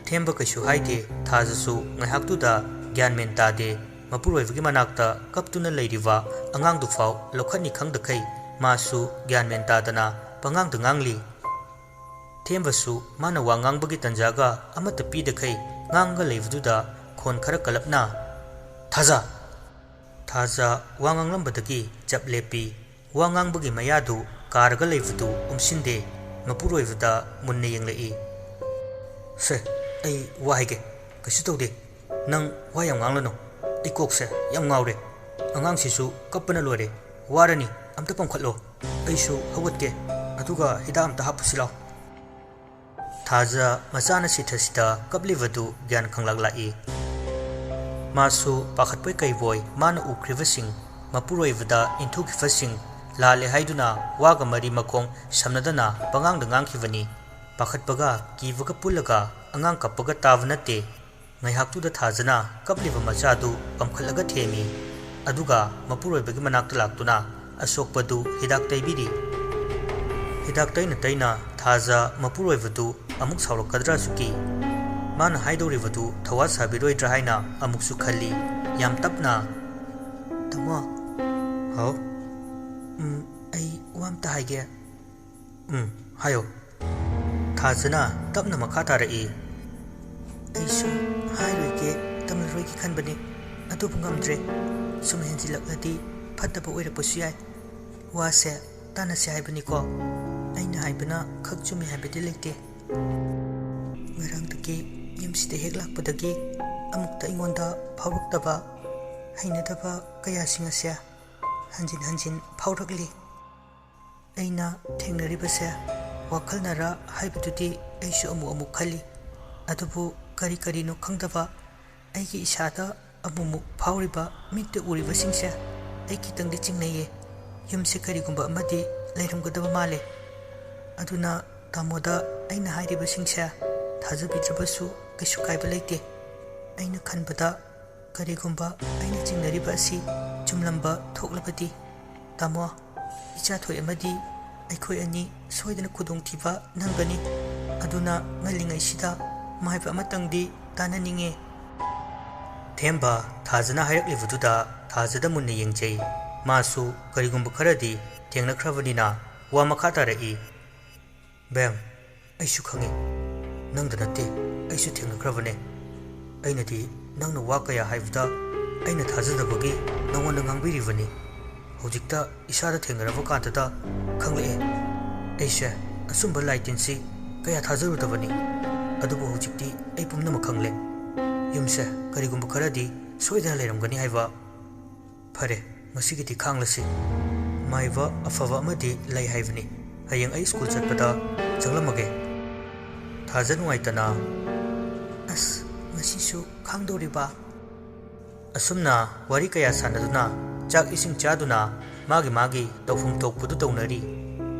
ꯊꯦꯝꯕ ꯀꯩꯁꯨ ꯍꯥꯏꯗꯦ꯫ ꯊꯥꯖꯁꯨ ꯉꯥꯏꯍꯥꯛꯇꯨꯗ ꯒ꯭ꯌꯥꯟ ꯃꯦꯟ ꯇꯥꯗꯦ꯫ ꯃꯄꯨꯔꯣꯏꯕꯒꯤ ꯃꯅꯥꯛꯇ ꯀꯞꯇꯨꯅ ꯂꯩꯔꯤꯕ ꯑꯉꯥꯡꯗꯨꯐꯥꯎ ꯂꯧꯈꯠꯅꯤ ꯈꯪꯗꯈꯩ ꯃꯥꯁꯨ ꯒ꯭ꯌꯥꯟ ꯃꯦꯟ ꯇꯥꯗꯅ ꯄꯉꯥꯡꯗ ꯉꯥꯡꯂꯤ꯫ ꯊꯦꯝꯕꯁꯨ ꯃꯥꯅ ꯋꯥ ꯉꯥꯡꯕꯒꯤ ꯇꯟꯖꯥꯒ ꯑꯃꯠꯇ ꯄꯤꯗꯈꯩ ꯉꯥꯡꯒ ꯂꯩꯕꯗꯨꯗ ꯈꯣꯟ ꯈꯔ ꯀꯜꯂꯞꯅ, "ꯊꯥꯖ!" ꯊꯥꯖ ꯋꯥ ꯉꯥꯡꯂꯝꯕꯗꯒꯤ ꯆꯞ ꯂꯦꯞꯄꯤ꯫ ꯋꯥ ꯉꯥꯡꯕꯒꯤ ꯃꯌꯥꯗꯨ ꯀꯥꯔꯒ ꯂꯩꯕꯗꯨ ꯎꯝꯁꯤꯟꯗꯦ꯫ ꯃꯄꯨꯔꯣꯏꯕꯗ ꯃꯨꯟꯅ ꯌꯦꯡꯂꯛꯏ꯫ "ꯁꯦ, ꯑꯩ ꯋꯥ ꯍꯥꯏꯒꯦ꯫ ꯀꯩꯁꯨ ꯇꯧꯗꯦ꯫ ꯅꯪ ꯋꯥ ꯌꯥꯝ ꯉꯥꯡꯂꯅꯨ꯫ ꯑꯩ ꯀꯣꯛꯁꯦ ꯌꯥꯝ ꯉꯥꯎꯔꯦ꯫ ꯑꯉꯥꯡꯁꯤꯁꯨ ꯀꯞꯄꯅ ꯂꯣꯏꯔꯦ꯫ ꯋꯥꯔꯅꯤ, ꯑꯝꯇ ꯄꯝꯈꯠꯂꯣ꯫ ꯑꯩꯁꯨ ꯍꯧꯒꯠꯀꯦ꯫ ꯑꯗꯨꯒ ꯍꯤꯗꯥꯛ ꯑꯝꯇ ꯍꯥꯞꯄꯨꯁꯤ ꯂꯥꯎ꯫" ꯊꯥꯖ ꯃꯆꯥꯅ ꯁꯤꯊ ꯁꯤꯊ ꯀꯞꯂꯤꯕꯗꯨ ꯒ꯭ꯌꯥꯟ ꯈꯪꯂꯛ ꯂꯥꯛꯏ꯫ ꯃꯥꯁꯨ ꯄꯥꯈꯠꯄꯣꯏ ꯀꯩꯕꯣꯏ ꯃꯥꯅ ꯎꯈ꯭ꯔꯤꯕꯁꯤꯡ, ꯃꯄꯨꯔꯣꯏꯕꯗ ꯏꯟꯊꯨꯈꯤꯕꯁꯤꯡ, ꯂꯥꯜꯂꯦ ꯍꯥꯏꯗꯨꯅ ꯋꯥꯒ ꯃꯔꯤ ꯃꯈꯣꯡ ꯁꯝꯅꯗꯅ ꯄꯉꯥꯡꯗ ꯉꯥꯡꯈꯤꯕꯅꯤ꯫ ꯄꯥꯈꯠꯄꯒ ꯀꯤꯕꯒ ꯄꯨꯜꯂꯒ ꯑꯉꯥꯡ ꯀꯞꯄꯒ ꯇꯥꯕ ꯅꯠꯇꯦ꯫ ꯉꯥꯏꯍꯥꯛꯇꯨꯗ ꯊꯥꯖꯅ ꯀꯞꯂꯤꯕ ꯃꯆꯥꯗꯨ ꯄꯝꯈꯠꯂꯒ ꯊꯦꯝꯃꯤ꯫ ꯑꯗꯨꯒ ꯃꯄꯨꯔꯣꯏꯕꯒꯤ ꯃꯅꯥꯛꯇ ꯂꯥꯛꯇꯨꯅ ꯑꯁꯣꯛꯄꯗꯨ ꯍꯤꯗꯥꯛ ꯇꯩꯕꯤꯔꯤ꯫ ꯍꯤꯗꯥꯛ ꯇꯩꯅ ꯇꯩꯅ ꯊꯥꯖ ꯃꯄꯨꯔꯣꯏꯕꯗꯨ ꯑꯃꯨꯛ ꯁꯥꯎꯔꯛꯀꯗ꯭ꯔꯥꯁꯨ ꯀꯤ꯫ ꯃꯥꯅ ꯍꯥꯏꯗꯧꯔꯤꯕꯗꯨ ꯊꯧꯋꯥ ꯁꯥꯕꯤꯔꯣꯏꯗ꯭ꯔꯥ ꯍꯥꯏꯅ ꯑꯃꯨꯛꯁꯨ ꯈꯜꯂꯤ꯫ ꯌꯥꯝ ꯇꯞꯅ, "ꯇꯥꯃꯣ꯫" "ꯍꯥꯎ?" "ꯎꯝ, ꯑꯩ ꯋꯥ ꯑꯝꯇ ꯍꯥꯏꯒꯦ꯫" "ꯎꯝ, ꯍꯥꯏꯌꯣ꯫" ꯊꯥꯖꯅ ꯇꯞꯅ ꯃꯈꯥ ꯇꯥꯔꯛꯏ꯫ "ꯑꯩꯁꯨ ꯍꯥꯏꯔꯣꯏꯒꯦ, ꯇꯝꯂꯔꯣꯏꯒꯦ ꯈꯟꯕꯅꯤ, ꯑꯗꯨꯕꯨ ꯉꯝꯗ꯭ꯔꯦ꯫ ꯁꯨꯝ ꯍꯦꯟꯖꯤꯜꯂꯛꯂꯗꯤ ꯐꯠꯇꯕ ꯑꯣꯏꯔꯛꯄꯁꯨ ꯌꯥꯏ꯫ ꯋꯥꯁꯦ ꯇꯥꯟꯅꯁꯦ ꯍꯥꯏꯕꯅꯤꯀꯣ꯫ ꯑꯩꯅ ꯍꯥꯏꯕꯅ ꯈꯛ ꯆꯨꯝꯃꯤ ꯍꯥꯏꯕꯗꯤ ꯂꯩꯇꯦ꯫ ꯉꯔꯥꯡꯗꯒꯤ ꯌꯨꯝꯁꯤꯗ ꯍꯦꯛ ꯂꯥꯛꯄꯗꯒꯤ ꯑꯃꯨꯛꯇ ꯑꯩꯉꯣꯟꯗ ꯐꯥꯎꯔꯛꯇꯕ ꯍꯩꯅꯗꯕ ꯀꯌꯥꯁꯤꯡ ꯑꯁꯦ ꯍꯟꯖꯤꯟ ꯍꯟꯖꯤꯟ ꯐꯥꯎꯔꯛꯂꯤ꯫ ꯑꯩꯅ ꯊꯦꯡꯅꯔꯤꯕꯁꯦ ꯋꯥꯈꯜꯅꯔ ꯍꯥꯏꯕꯗꯨꯗꯤ ꯑꯩꯁꯨ ꯑꯃꯨꯛ ꯑꯃꯨꯛ ꯈꯜꯂꯤ꯫ ꯑꯗꯨꯕꯨ ꯀꯔꯤ ꯀꯔꯤꯅꯣ ꯈꯪꯗꯕ ꯑꯩꯒꯤ ꯏꯁꯥꯗ ꯑꯃꯨꯛꯃꯨꯛ ꯐꯥꯎꯔꯤꯕ, ꯃꯤꯠꯇ ꯎꯔꯤꯕꯁꯤꯡꯁꯦ ꯑꯩ ꯈꯤꯇꯪꯗꯤ ꯆꯤꯡꯅꯩꯌꯦ꯫ ꯌꯨꯝꯁꯦ ꯀꯔꯤꯒꯨꯝꯕ ꯑꯃꯗꯤ ꯂꯩꯔꯝꯒꯗꯕ ꯃꯥꯜꯂꯦ꯫ ꯑꯗꯨꯅ ꯇꯥꯃꯣꯗ ꯑꯩꯅ ꯍꯥꯏꯔꯤꯕꯁꯤꯡꯁꯦ ꯊꯥꯖꯕꯤꯗ꯭ꯔꯕꯁꯨ ꯀꯩꯁꯨ ꯀꯥꯏꯕ ꯂꯩꯇꯦ꯫ ꯑꯩꯅ ꯈꯟꯕꯗ ꯀꯔꯤꯒꯨꯝꯕ ꯑꯩꯅ ꯆꯤꯡꯅꯔꯤꯕ ꯑꯁꯤ ꯆꯨꯝꯂꯝꯕ ꯊꯣꯛꯂꯕꯗꯤ, ꯇꯥꯃꯣ, ꯏꯆꯥꯊꯣꯏ ꯑꯃꯗꯤ ꯑꯩꯈꯣꯏ ꯑꯅꯤ ꯁꯣꯏꯗꯅ ꯈꯨꯗꯣꯡꯊꯤꯕ ꯅꯪꯒꯅꯤ꯫ ꯑꯗꯨꯅ ꯉꯜꯂꯤꯉꯩꯁꯤꯗ ꯃꯥꯏꯕ ꯑꯃꯇꯪꯗꯤ ꯇꯥꯟꯅꯅꯤꯡꯉꯦ꯫" ꯊꯦꯝꯕ ꯊꯥꯖꯅ ꯍꯥꯏꯔꯛꯂꯤꯕꯗꯨꯗ ꯊꯥꯖꯗ ꯃꯨꯟꯅ ꯌꯦꯡꯖꯩ꯫ ꯃꯥꯁꯨ ꯀꯔꯤꯒꯨꯝꯕ ꯈꯔꯗꯤ ꯊꯦꯡꯅꯈ꯭ꯔꯕꯅꯤꯅ ꯋꯥ ꯃꯈꯥ ꯇꯥꯔꯛꯏ꯫ "ꯕꯦꯝ, ꯑꯩꯁꯨ ꯈꯪꯉꯤ꯫ ꯅꯪꯗ ꯅꯠꯇꯦ, ꯑꯩꯁꯨ ꯊꯦꯡꯅꯈ꯭ꯔꯕꯅꯦ꯫ ꯑꯩꯅꯗꯤ ꯅꯪꯅ ꯋꯥ ꯀꯌꯥ ꯍꯥꯏꯕꯗ ꯑꯩꯅ ꯊꯥꯖꯗꯕꯒꯤ ꯅꯉꯣꯟꯗ ꯉꯥꯡꯕꯤꯔꯤꯕꯅꯤ꯫ ꯍꯧꯖꯤꯛꯇ ꯏꯁꯥꯗ ꯊꯦꯡꯅꯔꯕ ꯀꯥꯟꯗꯗ ꯈꯪꯂꯛꯑꯦ꯫ ꯑꯩꯁꯦ ꯑꯆꯨꯝꯕ ꯂꯥꯏ ꯇꯤꯟꯁꯤ ꯀꯌꯥ ꯊꯥꯖꯔꯨꯗꯕꯅꯤ꯫ ꯑꯗꯨꯕꯨ ꯍꯧꯖꯤꯛꯇꯤ ꯑꯩ ꯄꯨꯝꯅꯃꯛ ꯈꯪꯂꯦ꯫ ꯌꯨꯝꯁꯦ ꯀꯔꯤꯒꯨꯝꯕ ꯈꯔꯗꯤ ꯁꯣꯏꯗꯅ ꯂꯩꯔꯝꯒꯅꯤ ꯍꯥꯏꯕ꯫ ꯐꯔꯦ, ꯉꯁꯤꯒꯤꯗꯤ ꯈꯥꯡꯂꯁꯤ꯫ ꯃꯥꯏꯕ ꯑꯐꯕ ꯑꯃꯗꯤ ꯂꯩ ꯍꯥꯏꯕꯅꯤ꯫ ꯍꯌꯦꯡ ꯑꯩ ꯁ꯭ꯀꯨꯜ ꯆꯠꯄꯗ ꯆꯪꯂꯝꯃꯒꯦ꯫" ꯊꯥꯖ ꯅꯨꯡꯉꯥꯏꯇꯅ, "ꯑꯁ, ꯉꯁꯤꯁꯨ ꯈꯥꯡꯗꯧꯔꯤꯕ?" ꯑꯁꯨꯝꯅ ꯋꯥꯔꯤ ꯀꯌꯥ ꯁꯥꯟꯅꯗꯨꯅ, ꯆꯥꯛ ꯏꯁꯤꯡ ꯆꯥꯗꯨꯅ, ꯃꯥꯒꯤ ꯃꯥꯒꯤ ꯇꯧꯐꯝ ꯊꯣꯛꯄꯗꯨ ꯇꯧꯅꯔꯤ꯫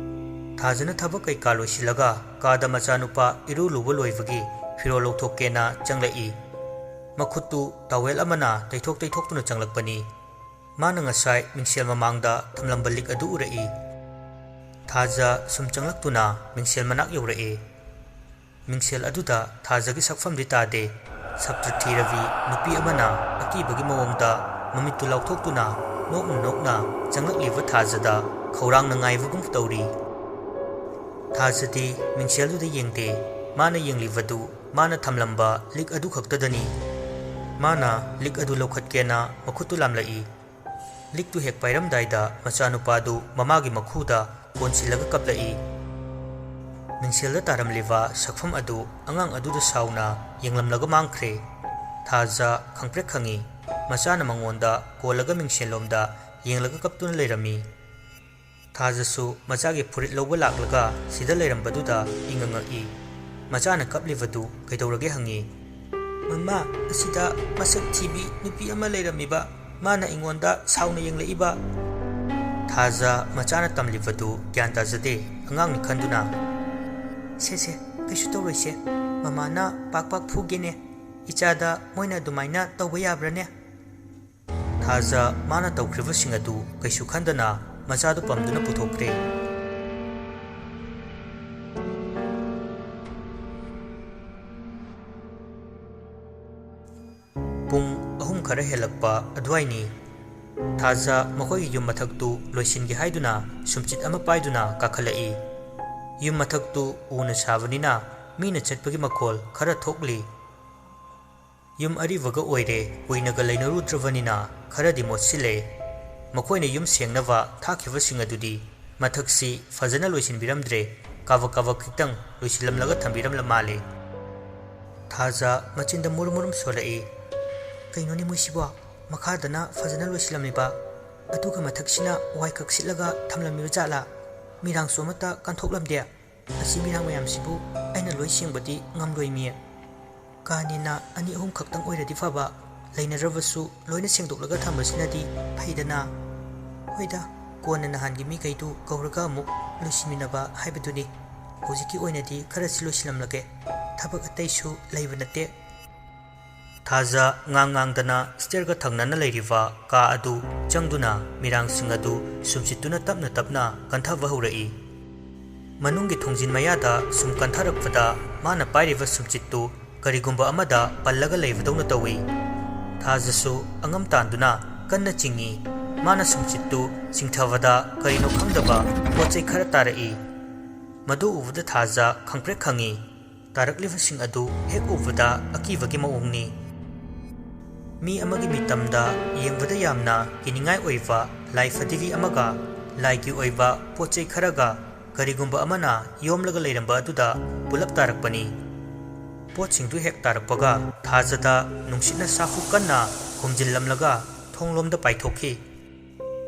ꯊꯥꯖꯅ ꯊꯕꯛ ꯀꯩꯀꯥ ꯂꯣꯏꯁꯤꯜꯂꯒ ꯀꯥꯗ ꯃꯆꯥꯅꯨꯄꯥ ꯏꯔꯨ ꯂꯨꯕ ꯂꯣꯏꯕꯒꯤ ꯐꯤꯔꯣꯜ ꯂꯧꯊꯣꯛꯀꯦꯅ ꯆꯪꯂꯛꯏ꯫ ꯃꯈꯨꯠꯇꯨ ꯇꯥꯋꯦꯜ ꯑꯃꯅ ꯇꯩꯊꯣꯛ ꯇꯩꯊꯣꯛꯇꯨꯅ ꯆꯪꯂꯛꯄꯅꯤ꯫ ꯃꯥꯅ ꯉꯁꯥꯏ ꯃꯤꯡꯁꯦꯜ ꯃꯃꯥꯡꯗ ꯊꯝꯂꯝꯕ ꯂꯤꯛ ꯑꯗꯨ ꯎꯔꯛꯏ꯫ ꯊꯥꯖ ꯁꯨꯝ ꯆꯪꯂꯛꯇꯨꯅ ꯃꯤꯡꯁꯦꯜ ꯃꯅꯥꯛ ꯌꯧꯔꯛꯏ꯫ ꯃꯤꯡꯁꯦꯜ ꯑꯗꯨꯗ ꯊꯥꯖꯒꯤ ꯁꯛꯐꯝꯗꯤ ꯇꯥꯗꯦ꯫ ꯁꯞꯇ꯭ꯔꯊꯤ ꯔꯕꯤ ꯅꯨꯄꯤ ꯑꯃꯅ ꯑꯀꯤꯕꯒꯤ ꯃꯑꯣꯡꯗ ꯃꯃꯤꯠꯇꯨ ꯂꯥꯎꯊꯣꯛꯇꯨꯅ ꯅꯣꯛꯅ ꯅꯣꯛꯅ ꯆꯪꯂꯛꯂꯤꯕ ꯊꯥꯖꯗ ꯈꯧꯔꯥꯡꯅ ꯉꯥꯏꯕꯒꯨꯝ ꯇꯧꯔꯤ꯫ ꯊꯥꯖꯗꯤ ꯃꯤꯡꯁꯦꯜꯗꯨꯗ ꯌꯦꯡꯗꯦ꯫ ꯃꯥꯅ ꯌꯦꯡꯂꯤꯕꯗꯨ ꯃꯥꯅ ꯊꯝꯂꯝꯕ ꯂꯤꯛ ꯑꯗꯨ ꯈꯛꯇꯗꯅꯤ꯫ ꯃꯥꯅ ꯂꯤꯛ ꯑꯗꯨ ꯂꯧꯈꯠꯀꯦꯅ ꯃꯈꯨꯠꯇꯨ ꯂꯥꯝꯂꯛꯏ꯫ ꯂꯤꯛꯇꯨ ꯍꯦꯛ ꯄꯥꯏꯔꯝꯗꯥꯏꯗ ꯃꯆꯥꯅꯨꯄꯥꯗꯨ ꯃꯃꯥꯒꯤ ꯃꯈꯨꯗ ꯀꯣꯟꯁꯤꯜꯂꯒ ꯀꯞꯂꯛꯏ꯫ ꯃꯤꯡꯁꯦꯜꯗ ꯇꯥꯔꯝꯂꯤꯕ ꯁꯛꯐꯝ ꯑꯗꯨ ꯑꯉꯥꯡ ꯑꯗꯨꯗ ꯁꯥꯎꯅ ꯌꯦꯡꯂꯝꯂꯒ ꯃꯥꯡꯈ꯭ꯔꯦ꯫ ꯊꯥꯖ ꯈꯪꯄ꯭ꯔꯦꯛ ꯈꯪꯏ꯫ ꯃꯆꯥꯅ ꯃꯉꯣꯟꯗ ꯀꯣꯜꯂꯒ ꯃꯤꯡꯁꯦꯜꯂꯣꯝꯗ ꯌꯦꯡꯂꯒ ꯀꯞꯇꯨꯅ ꯂꯩꯔꯝꯃꯤ꯫ ꯊꯥꯖꯁꯨ ꯃꯆꯥꯒꯤ ꯐꯨꯔꯤꯠ ꯂꯧꯕ ꯂꯥꯛꯂꯒ ꯁꯤꯗ ꯂꯩꯔꯝꯕꯗꯨꯗ ꯏꯉꯛ ꯉꯛꯏ꯫ ꯃꯆꯥꯅ ꯀꯞꯂꯤꯕꯗꯨ ꯀꯩꯗꯧꯔꯒꯦ ꯍꯪꯉꯤ꯫ "ꯃꯃꯥ, ꯑꯁꯤꯗ ꯃꯁꯛ ꯊꯤꯕꯤ ꯅꯨꯄꯤ ꯑꯃ ꯂꯩꯔꯝꯃꯤꯕ꯫ ꯃꯥꯅ ꯑꯩꯉꯣꯟꯗ ꯁꯥꯎꯅ ꯌꯦꯡꯂꯛꯏꯕ꯫" ꯊꯥꯖ ꯃꯆꯥꯅ ꯇꯝꯂꯤꯕꯗꯨ ꯒ꯭ꯌꯥꯟ ꯇꯥꯖꯗꯦ꯫ ꯑꯉꯥꯡꯅꯤ ꯈꯟꯗꯨꯅ, "ꯁꯦ ꯁꯦ, ꯀꯩꯁꯨ ꯇꯧꯔꯣꯏꯁꯦ꯫ ꯃꯃꯥꯅ ꯄꯥꯛ ꯄꯥꯛ ꯐꯨꯒꯦꯅꯦ꯫ ꯏꯆꯥꯗ ꯃꯣꯏꯅ ꯑꯗꯨꯃꯥꯏꯅ ꯇꯧꯕ ꯌꯥꯕ꯭ꯔꯥꯅꯦ?" ꯊꯥꯖ ꯃꯥꯅ ꯇꯧꯈ꯭ꯔꯤꯕꯁꯤꯡ ꯑꯗꯨ ꯀꯩꯁꯨ ꯈꯟꯗꯅ ꯃꯆꯥꯗꯨ ꯄꯝꯗꯨꯅ ꯄꯨꯊꯣꯛꯈ꯭ꯔꯦ꯫ ꯄꯨꯡ ꯑꯍꯨꯝ ꯈꯔ ꯍꯦꯜꯂꯛꯄ ꯑꯗꯨꯋꯥꯏꯅꯤ꯫ ꯊꯥꯖ ꯃꯈꯣꯏꯒꯤ ꯌꯨꯝ ꯃꯊꯛꯇꯨ ꯂꯣꯏꯁꯤꯟꯒꯦ ꯍꯥꯏꯗꯨꯅ ꯁꯨꯝꯆꯤꯠ ꯑꯃ ꯄꯥꯏꯗꯨꯅ ꯀꯥꯈꯠꯂꯛꯏ꯫ ꯌꯨꯝ ꯃꯊꯛꯇꯨ ꯎꯅ ꯁꯥꯕꯅꯤꯅ ꯃꯤꯅ ꯆꯠꯄꯒꯤ ꯃꯈꯣꯜ ꯈꯔ ꯊꯣꯛꯂꯤ꯫ ꯌꯨꯝ ꯑꯔꯤꯕꯒ ꯑꯣꯏꯔꯦ, ꯀꯨꯏꯅꯒ ꯂꯩꯅꯔꯨꯗ꯭ꯔꯕꯅꯤꯅ ꯈꯔꯗꯤ ꯃꯣꯠꯁꯤꯜꯂꯦ꯫ ꯃꯈꯣꯏꯅ ꯌꯨꯝ ꯁꯦꯡꯅꯕ ꯊꯥꯈꯤꯕꯁꯤꯡ ꯑꯗꯨꯗꯤ ꯃꯊꯛꯁꯤ ꯐꯖꯅ ꯂꯣꯏꯁꯤꯟꯕꯤꯔꯝꯗ꯭ꯔꯦ, ꯀꯥꯕꯛ ꯀꯥꯕꯛ ꯈꯤꯇꯪ ꯂꯣꯏꯁꯤꯜꯂꯝꯂꯒ ꯊꯝꯕꯤꯔꯝꯂ ꯃꯥꯜꯂꯦ꯫ ꯊꯥꯖ ꯃꯆꯤꯟꯗ ꯃꯨꯔꯨꯝ ꯃꯨꯔꯨꯝ ꯁꯣꯜꯂꯛꯏ꯫ "ꯀꯩꯅꯣꯅꯦ ꯃꯣꯏꯁꯤꯕꯣ? ꯃꯈꯥꯗꯅ ꯐꯖꯅ ꯂꯣꯏꯁꯤꯜꯂꯝꯃꯤꯕ, ꯑꯗꯨꯒ ꯃꯊꯛꯁꯤꯅ ꯋꯥꯏ ꯀꯛꯁꯤꯠꯂꯒ ꯊꯝꯂꯝꯃꯤꯕ ꯖꯥꯠꯂꯥ? ꯃꯤꯔꯥꯡꯁꯨ ꯑꯃꯠꯇ ꯀꯟꯊꯣꯛꯂꯝꯗꯦ꯫ ꯑꯁꯤ ꯃꯤꯔꯥꯡ ꯃꯌꯥꯝꯁꯤꯕꯨ ꯑꯩꯅ ꯂꯣꯏ ꯁꯦꯡꯕꯗꯤ ꯉꯝꯂꯣꯏꯃꯤ꯫ ꯀꯥ ꯅꯤꯅ ꯑꯅꯤ ꯑꯍꯨꯝ ꯈꯛꯇꯪ ꯑꯣꯏꯔꯗꯤ ꯐꯕ, ꯂꯩꯅꯔꯕꯁꯨ ꯂꯣꯏꯅ ꯁꯦꯡꯗꯣꯛꯂꯒ ꯊꯝꯕꯁꯤꯅꯗꯤ ꯐꯩꯗꯅ꯫ ꯍꯣꯏꯗ, ꯀꯣꯟꯅ ꯅꯍꯥꯟꯒꯤ ꯃꯤꯈꯩꯗꯨ ꯀꯧꯔꯒ ꯑꯃꯨꯛ ꯂꯣꯏꯁꯤꯟꯃꯤꯟꯅꯕ ꯍꯥꯏꯕꯗꯨꯅꯤ꯫ ꯍꯧꯖꯤꯛꯀꯤ ꯑꯣꯏꯅꯗꯤ ꯈꯔꯁꯤ ꯂꯣꯏꯁꯤꯜꯂꯝꯂꯒꯦ꯫ ꯊꯕꯛ ꯑꯇꯩꯁꯨ ꯂꯩꯕ ꯅꯠꯇꯦ꯫ ꯊꯥꯖ ꯉꯥꯡ ꯉꯥꯡꯗꯅ ꯁ꯭ꯇꯦꯌꯔꯒ ꯊꯪꯅꯅ ꯂꯩꯔꯤꯕ ꯀꯥ ꯑꯗꯨ ꯆꯪꯗꯨꯅ ꯃꯤꯔꯥꯡꯁꯤꯡ ꯑꯗꯨ ꯁꯨꯝꯆꯤꯠꯇꯨꯅ ꯇꯞꯅ ꯇꯞꯅ ꯀꯟꯊꯕ ꯍꯧꯔꯛꯏ꯫ ꯃꯅꯨꯡꯒꯤ ꯊꯣꯡꯖꯤꯟ ꯃꯌꯥꯗ ꯁꯨꯝ ꯀꯟꯊꯔꯛꯄꯗ ꯃꯥꯅ ꯄꯥꯏꯔꯤꯕ ꯁꯨꯝꯆꯤꯠꯇꯨ ꯀꯔꯤꯒꯨꯝꯕ ꯑꯃꯗ ꯄꯜꯂꯒ ꯂꯩꯕꯗꯧꯅ ꯇꯧꯏ꯫ ꯊꯥꯖꯁꯨ ꯑꯉꯝ ꯇꯥꯟꯗꯨꯅ ꯀꯟꯅ ꯆꯤꯡꯏ꯫ ꯃꯥꯅ ꯁꯨꯝꯆꯤꯠꯇꯨ ꯆꯤꯡꯊꯕꯗ ꯀꯔꯤꯅꯣ ꯈꯪꯗꯕ ꯄꯣꯠ ꯆꯩ ꯈꯔ ꯇꯥꯔꯛꯏ꯫ ꯃꯗꯨ ꯎꯕꯗ ꯊꯥꯖ ꯈꯪꯄ꯭ꯔꯦꯛ ꯈꯪꯏ꯫ ꯇꯥꯔꯛꯂꯤꯕꯁꯤꯡ ꯑꯗꯨ ꯍꯦꯛ ꯎꯕꯗ ꯑꯀꯤꯕꯒꯤ ꯃꯑꯣꯡꯅꯤ꯫ ꯃꯤ ꯑꯃꯒꯤ ꯃꯤꯇꯝꯗ ꯌꯦꯡꯕꯗ ꯌꯥꯝꯅ ꯀꯤꯅꯤꯡꯉꯥꯏ ꯑꯣꯏꯕ ꯂꯥꯏ ꯐꯗꯤꯕꯤ ꯑꯃꯒ ꯂꯥꯏꯒꯤ ꯑꯣꯏꯕ ꯄꯣꯠ ꯆꯩ ꯈꯔꯒ ꯀꯔꯤꯒꯨꯝꯕ ꯑꯃꯅ ꯌꯣꯝꯂꯒ ꯂꯩꯔꯝꯕ ꯑꯗꯨꯗ ꯄꯨꯂꯞ ꯇꯥꯔꯛꯄꯅꯤ꯫ ꯄꯣꯠꯁꯤꯡꯗꯨ ꯍꯦꯛ ꯇꯥꯔꯛꯄꯒ ꯊꯥꯖꯗ ꯅꯨꯡꯁꯤꯠꯅ ꯁꯥꯐꯨ ꯀꯟꯅ ꯍꯨꯝꯖꯤꯜꯂꯝꯂꯒ ꯊꯣꯡꯂꯣꯝꯗ ꯄꯥꯏꯊꯣꯛꯈꯤ꯫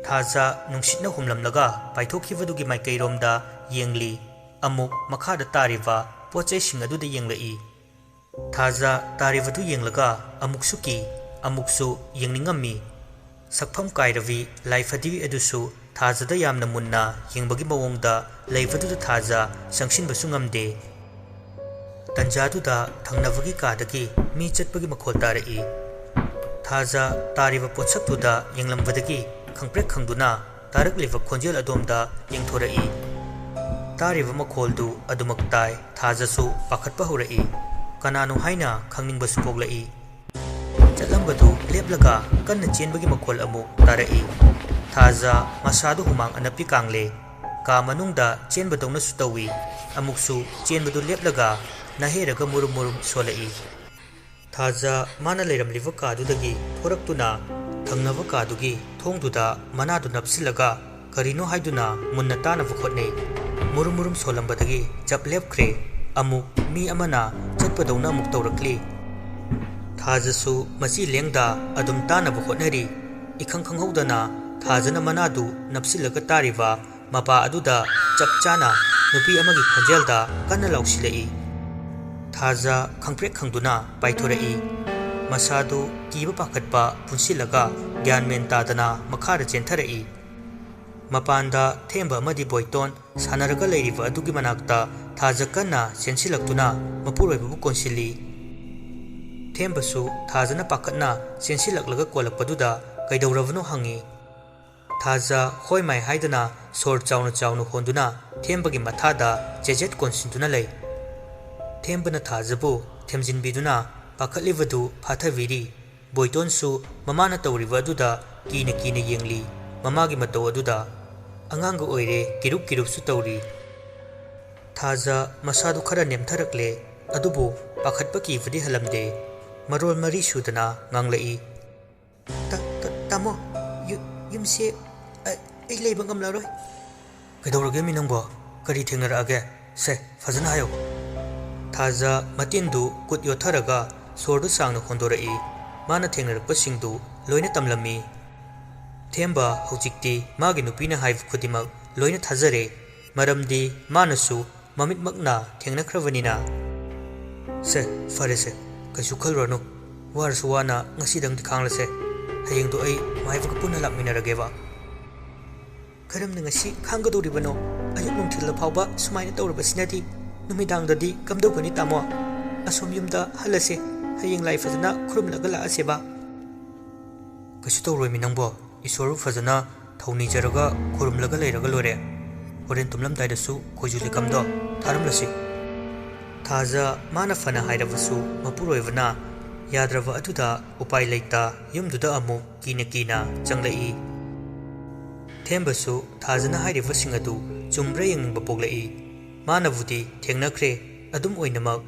ꯊꯥꯖ ꯅꯨꯡꯁꯤꯠꯅ ꯍꯨꯝꯂꯝꯂꯒ ꯄꯥꯏꯊꯣꯛꯈꯤꯕꯗꯨꯒꯤ ꯃꯥꯏꯀꯩꯔꯣꯝꯗ ꯌꯦꯡꯂꯤ꯫ ꯑꯃꯨꯛ ꯃꯈꯥꯗ ꯇꯥꯔꯤꯕ ꯄꯣꯠ ꯆꯩꯁꯤꯡ ꯑꯗꯨꯗ ꯌꯦꯡꯂꯛꯏ꯫ ꯊꯥꯖ ꯇꯥꯔꯤꯕꯗꯨ ꯌꯦꯡꯂꯒ ꯑꯃꯨꯛꯁꯨ ꯀꯤ, ꯑꯃꯨꯛꯁꯨ ꯌꯦꯡꯅꯤꯡꯉꯝꯃꯤ꯫ ꯁꯛꯐꯝ ꯀꯥꯏꯔꯕꯤ ꯂꯥꯏ ꯐꯗꯤꯕꯤ ꯑꯗꯨꯁꯨ ꯊꯥꯖꯗ ꯌꯥꯝꯅ ꯃꯨꯟꯅ ꯌꯦꯡꯕꯒꯤ ꯃꯑꯣꯡꯗ ꯂꯩꯕꯗꯨꯗ ꯊꯥꯖ ꯆꯪꯁꯤꯟꯕꯁꯨ ꯉꯝꯗꯦ꯫ ꯇꯟꯖꯥꯗꯨꯗ ꯊꯪꯅꯕꯒꯤ ꯀꯥꯗꯒꯤ ꯃꯤ ꯆꯠꯄꯒꯤ ꯃꯈꯣꯜ ꯇꯥꯔꯛꯏ꯫ ꯊꯥꯖ ꯇꯥꯔꯤꯕ ꯄꯣꯠꯁꯛꯇꯨꯗ ꯌꯦꯡꯂꯝꯕꯗꯒꯤ ꯈꯪꯄ꯭ꯔꯦꯛ ꯈꯪꯗꯨꯅ ꯇꯥꯔꯛꯂꯤꯕ ꯈꯣꯟꯖꯦꯜ ꯑꯗꯣꯝꯗ ꯌꯦꯡꯊꯣꯔꯛꯏ꯫ ꯇꯥꯔꯤꯕ ꯃꯈꯣꯜꯗꯨ ꯑꯗꯨꯃꯛ ꯇꯥꯏ꯫ ꯊꯥꯖꯁꯨ ꯄꯥꯈꯠꯄ ꯍꯧꯔꯛꯏ꯫ ꯀꯅꯥꯅꯣ ꯍꯥꯏꯅ ꯈꯪꯅꯤꯡꯕꯁꯨ ꯄꯣꯛꯂꯛꯏ꯫ ꯆꯠꯂꯝꯕꯗꯨ ꯂꯦꯞꯂꯒ ꯀꯟꯅ ꯆꯦꯟꯕꯒꯤ ꯃꯈꯣꯜ ꯑꯃꯨꯛ ꯇꯥꯔꯛꯏ꯫ ꯊꯥꯖ ꯃꯁꯥꯗꯨ ꯍꯨꯃꯥꯡ ꯑꯅꯞꯄꯤ ꯀꯥꯡꯂꯦ꯫ ꯀꯥ ꯃꯅꯨꯡꯗ ꯆꯦꯟꯕꯗꯧꯅꯁꯨ ꯇꯧꯏ꯫ ꯑꯃꯨꯛꯁꯨ ꯆꯦꯟꯕꯗꯨ ꯂꯦꯞꯂꯒ ꯅꯥꯍꯦꯔꯒ ꯃꯨꯔꯨꯝ ꯃꯨꯔꯨꯝ ꯁꯣꯜꯂꯛꯏ꯫ ꯊꯥꯖ ꯃꯥꯅ ꯂꯩꯔꯝꯂꯤꯕ ꯀꯥꯗꯨꯗꯒꯤ ꯊꯣꯔꯛꯇꯨꯅ ꯊꯪꯅꯕ ꯀꯥꯗꯨꯒꯤ ꯊꯣꯡꯗꯨꯗ ꯃꯅꯥꯗꯨ ꯅꯞꯁꯤꯜꯂꯒ ꯀꯔꯤꯅꯣ ꯍꯥꯏꯗꯨꯅ ꯃꯨꯟꯅ ꯇꯥꯅꯕ ꯍꯣꯠꯅꯩ꯫ ꯃꯨꯔꯨꯝ ꯃꯨꯔꯨꯝ ꯁꯣꯜꯂꯝꯕꯗꯒꯤ ꯆꯞ ꯂꯦꯞꯈ꯭ꯔꯦ꯫ ꯑꯃꯨꯛ ꯃꯤ ꯑꯃꯅ ꯆꯠꯄꯗꯧꯅ ꯑꯃꯨꯛ ꯇꯧꯔꯛꯂꯤ꯫ ꯊꯥꯖꯁꯨ ꯃꯆꯤ ꯂꯦꯡꯗ ꯑꯗꯨꯝ ꯇꯥꯅꯕ ꯍꯣꯠꯅꯔꯤ꯫ ꯏꯈꯪ ꯈꯪꯍꯧꯗꯅ ꯊꯥꯖꯅ ꯃꯅꯥꯗꯨ ꯅꯞꯁꯤꯜꯂꯒ ꯇꯥꯔꯤꯕ ꯃꯄꯥ ꯑꯗꯨꯗ ꯆꯞ ꯆꯥꯅ ꯅꯨꯄꯤ ꯑꯃꯒꯤ ꯈꯣꯟꯖꯦꯜꯗ ꯀꯟꯅ ꯂꯥꯎꯁꯤꯜꯂꯛꯏ꯫ ꯊꯥꯖ ꯈꯪꯄ꯭ꯔꯦꯛ ꯈꯪꯗꯨꯅ ꯄꯥꯏꯊꯣꯔꯛꯏ꯫ ꯃꯁꯥꯗꯨ ꯀꯤꯕ ꯄꯥꯈꯠꯄ ꯄꯨꯟꯁꯤꯜꯂꯒ ꯒ꯭ꯌꯥꯟ ꯃꯦꯟ ꯇꯥꯗꯅ ꯃꯈꯥꯗ ꯆꯦꯟꯊꯔꯛꯏ꯫ ꯃꯄꯥꯟꯗ ꯊꯦꯝꯕ ꯑꯃꯗꯤ ꯕꯣꯏꯇꯣꯟ ꯁꯥꯟꯅꯔꯒ ꯂꯩꯔꯤꯕ ꯑꯗꯨꯒꯤ ꯃꯅꯥꯛꯇ ꯊꯥꯖ ꯀꯟꯅ ꯆꯦꯟꯁꯤꯜꯂꯛꯇꯨꯅ ꯃꯄꯨꯔꯣꯏꯕꯕꯨ ꯀꯣꯟꯁꯤꯜꯂꯤ꯫ ꯊꯦꯝꯕꯁꯨ ꯊꯥꯖꯅ ꯄꯥꯈꯠꯅ ꯆꯦꯟꯁꯤꯜꯂꯛꯂꯒ ꯀꯣꯜꯂꯛꯄꯗꯨꯗ ꯀꯩꯗꯧꯔꯕꯅꯣ ꯍꯪꯉꯤ꯫ ꯊꯥꯖ ꯍꯣꯏ ꯃꯥꯏ ꯍꯥꯏꯗꯅ ꯁꯣꯔ ꯆꯥꯎꯅ ꯆꯥꯎꯅ ꯍꯣꯟꯗꯨꯅ ꯊꯦꯝꯕꯒꯤ ꯃꯊꯥꯗ ꯆꯦꯖꯦꯠ ꯀꯣꯟꯁꯤꯟꯗꯨꯅ ꯂꯩ꯫ ꯊꯦꯝꯕꯅ ꯊꯥꯖꯕꯨ ꯊꯦꯝꯖꯤꯟꯕꯤꯗꯨꯅ ꯄꯥꯈꯠꯂꯤꯕꯗꯨ ꯐꯥꯊꯕꯤꯔꯤ꯫ ꯕꯣꯏꯇꯣꯟꯁꯨ ꯃꯃꯥꯅ ꯇꯧꯔꯤꯕ ꯑꯗꯨꯗ ꯀꯤꯅ ꯀꯤꯅ ꯌꯦꯡꯂꯤ꯫ ꯃꯃꯥꯒꯤ ꯃꯇꯧ ꯑꯗꯨꯗ ꯑꯉꯥꯡꯒ ꯑꯣꯏꯔꯦ, ꯀꯤꯔꯨꯞ ꯀꯤꯔꯨꯞꯁꯨ ꯇꯧꯔꯤ꯫ ꯊꯥꯖ ꯃꯁꯥꯗꯨ ꯈꯔ ꯅꯦꯝꯊꯔꯛꯂꯦ, ꯑꯗꯨꯕꯨ ꯄꯥꯈꯠꯄ ꯀꯤꯕꯗꯤ ꯍꯜꯂꯝꯗꯦ꯫ ꯃꯔꯣꯜ ꯃꯔꯤ ꯁꯨꯗꯅ ꯉꯥꯡꯂꯛꯏ꯫ "ꯇꯥ-, ꯇꯥ-, ꯇꯥꯃꯣ, ꯌꯨ-, ꯌꯨꯝꯁꯦ ꯑꯩ, ꯑꯩ ꯂꯩꯕ ꯉꯝꯂꯔꯣꯏ꯫" "ꯀꯩꯗꯧꯔꯒꯦ ꯃꯤ ꯅꯪꯕꯣ? ꯀꯔꯤ ꯊꯦꯡꯅꯔꯛꯑꯒꯦ? ꯁꯦ, ꯐꯖꯅ ꯍꯥꯏꯌꯣ꯫" ꯊꯥꯖ ꯃꯇꯤꯟꯗꯨ ꯀꯨꯠ ꯌꯣꯠꯊꯔꯒ ꯁꯣꯔꯗꯨ ꯁꯥꯡꯅ ꯍꯣꯟꯗꯣꯔꯛꯏ꯫ ꯃꯥꯅ ꯊꯦꯡꯅꯔꯛꯄꯁꯤꯡꯗꯨ ꯂꯣꯏꯅ ꯇꯝꯂꯝꯃꯤ꯫ ꯊꯦꯝꯕ ꯍꯧꯖꯤꯛꯇꯤ ꯃꯥꯒꯤ ꯅꯨꯄꯤꯅ ꯍꯥꯏꯕ ꯈꯨꯗꯤꯡꯃꯛ ꯂꯣꯏꯅ ꯊꯥꯖꯔꯦ, ꯃꯔꯝꯗꯤ ꯃꯥꯅꯁꯨ ꯃꯃꯤꯠꯃꯛꯅ ꯊꯦꯡꯅꯈ꯭ꯔꯕꯅꯤꯅ꯫ "ꯁꯦ, ꯐꯔꯦꯁꯦ, ꯀꯩꯁꯨ ꯈꯜꯂꯨꯔꯅꯨ꯫ ꯋꯥꯔꯁꯨ ꯋꯥꯅ ꯉꯁꯤꯗꯪꯗꯤ ꯈꯥꯡꯂꯁꯦ꯫ ꯍꯌꯦꯡꯗꯣ ꯑꯩ ꯃꯥꯏꯕꯒ ꯄꯨꯟꯅ ꯂꯥꯛꯃꯤꯟꯅꯔꯒꯦꯕ꯫" "ꯀꯔꯝꯅ ꯉꯁꯤ ꯈꯥꯡꯒꯗꯧꯔꯤꯕꯅꯣ? ꯑꯌꯨꯛ ꯅꯨꯡꯊꯤꯜ ꯐꯥꯎꯕ ꯁꯨꯃꯥꯏꯅ ꯇꯧꯔꯕꯁꯤꯅꯗꯤ ꯅꯨꯃꯤꯗꯥꯡꯗꯗꯤ ꯀꯝꯗꯧꯒꯅꯤ ꯇꯥꯃꯣ? ꯑꯁꯣꯝ ꯌꯨꯝꯗ ꯍꯜꯂꯁꯦ꯫ ꯍꯌꯦꯡ ꯂꯥꯏ ꯐꯖꯅ ꯈꯨꯔꯨꯝꯂꯒ ꯂꯥꯛꯑꯁꯦꯕ꯫" "ꯀꯩꯁꯨ ꯇꯧꯔꯣꯏꯃꯤ ꯅꯪꯕꯣ꯫ ꯏꯁꯣꯔꯕꯨ ꯐꯖꯅ ꯊꯧꯅꯤꯖꯔꯒ ꯈꯨꯔꯨꯝꯂꯒ ꯂꯩꯔꯒ ꯂꯣꯏꯔꯦ꯫ ꯍꯣꯔꯦꯟ ꯇꯨꯝꯂꯝꯗꯥꯏꯗꯁꯨ ꯈꯣꯏꯖꯨ ꯂꯩꯀꯝꯗꯣ ꯊꯥꯔꯝꯂꯁꯤ꯫" ꯊꯥꯖ ꯃꯥꯅ ꯐꯅ ꯍꯥꯏꯔꯕꯁꯨ ꯃꯄꯨꯔꯣꯏꯕꯅ ꯌꯥꯗ꯭ꯔꯕ ꯑꯗꯨꯗ ꯎꯄꯥꯏ ꯂꯩꯇ ꯌꯨꯝꯗꯨꯗ ꯑꯃꯨꯛ ꯀꯤꯅ ꯀꯤꯅ ꯆꯪꯂꯛꯏ꯫ ꯊꯦꯝꯕꯁꯨ ꯊꯥꯖꯅ ꯍꯥꯏꯔꯤꯕꯁꯤꯡ ꯑꯗꯨ ꯆꯨꯝꯕ꯭ꯔꯥ ꯌꯦꯡꯅꯤꯡꯕ ꯄꯣꯛꯂꯛꯏ꯫ ꯃꯥꯅꯕꯨꯗꯤ ꯊꯦꯡꯅꯈ꯭ꯔꯦ, ꯑꯗꯨꯝ ꯑꯣꯏꯅꯃꯛ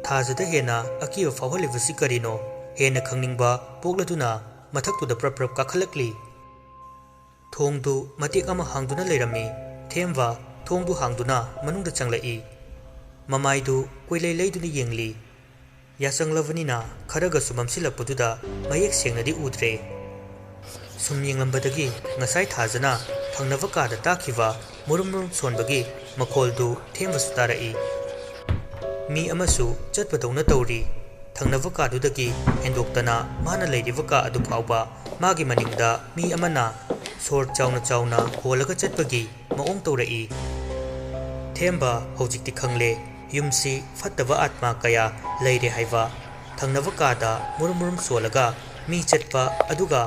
ꯊꯥꯖꯗ ꯍꯦꯟꯅ ꯑꯀꯤꯕ ꯐꯥꯎꯍꯜꯂꯤꯕꯁꯤ ꯀꯔꯤꯅꯣ ꯍꯦꯟꯅ ꯈꯪꯅꯤꯡꯕ ꯄꯣꯛꯂꯗꯨꯅ ꯃꯊꯛꯇꯨꯗ ꯄ꯭ꯔꯞ ꯄ꯭ꯔꯞ ꯀꯥꯈꯠꯂꯛꯂꯤ꯫ ꯊꯣꯡꯗꯨ ꯃꯇꯦꯛ ꯑꯃ ꯍꯥꯡꯗꯨꯅ ꯂꯩꯔꯝꯃꯤ꯫ ꯊꯦꯝꯕ ꯊꯣꯡꯗꯨ ꯍꯥꯡꯗꯨꯅ ꯃꯅꯨꯡꯗ ꯆꯪꯂꯛꯏ꯫ ꯃꯃꯥꯏꯗꯨ ꯀꯣꯏꯂꯩ ꯂꯩꯗꯨꯅ ꯌꯦꯡꯂꯤ꯫ ꯌꯥꯆꯪꯂꯕꯅꯤꯅ ꯈꯔꯒꯁꯨ ꯃꯝꯁꯤꯜꯂꯛꯄꯗꯨꯗ ꯃꯌꯦꯛ ꯁꯦꯡꯅꯗꯤ ꯎꯗ꯭ꯔꯦ꯫ ꯁꯨꯝ ꯌꯦꯡꯂꯝꯕꯗꯒꯤ ꯉꯁꯥꯏ ꯊꯥꯖꯅ ꯊꯪꯅꯕ ꯀꯥꯗ ꯇꯥꯈꯤꯕ ꯃꯨꯔꯨꯝ ꯃꯨꯔꯨꯝ ꯁꯣꯟꯕꯒꯤ ꯃꯈꯣꯜꯗꯨ ꯊꯦꯝꯕꯁꯨ ꯇꯥꯔꯛꯏ꯫ ꯃꯤ ꯑꯃꯁꯨ ꯆꯠꯄꯗꯧꯅ ꯇꯧꯔꯤ꯫ ꯊꯪꯅꯕ ꯀꯥꯗꯨꯗꯒꯤ ꯍꯦꯟꯗꯣꯛꯇꯅ ꯃꯥꯅ ꯂꯩꯔꯤꯕ ꯀꯥ ꯑꯗꯨ ꯐꯥꯎꯕ ꯃꯥꯒꯤ ꯃꯅꯤꯡꯗ ꯃꯤ ꯑꯃꯅ ꯁꯣꯔ ꯆꯥꯎꯅ ꯆꯥꯎꯅ ꯍꯣꯜꯂꯒ ꯆꯠꯄꯒꯤ ꯃꯑꯣꯡ ꯇꯧꯔꯛꯏ꯫ ꯊꯦꯝꯕ ꯍꯧꯖꯤꯛꯇꯤ ꯈꯪꯂꯦ, ꯌꯨꯝꯁꯤ ꯐꯠꯇꯕ ꯑꯥꯠꯃꯥ ꯀꯌꯥ ꯂꯩꯔꯦ ꯍꯥꯏꯕ꯫ ꯊꯪꯅꯕ ꯀꯥꯗ ꯃꯨꯔꯨꯝ ꯃꯨꯔꯨꯝ ꯁꯣꯜꯂꯒ ꯃꯤ ꯆꯠꯄ, ꯑꯗꯨꯒ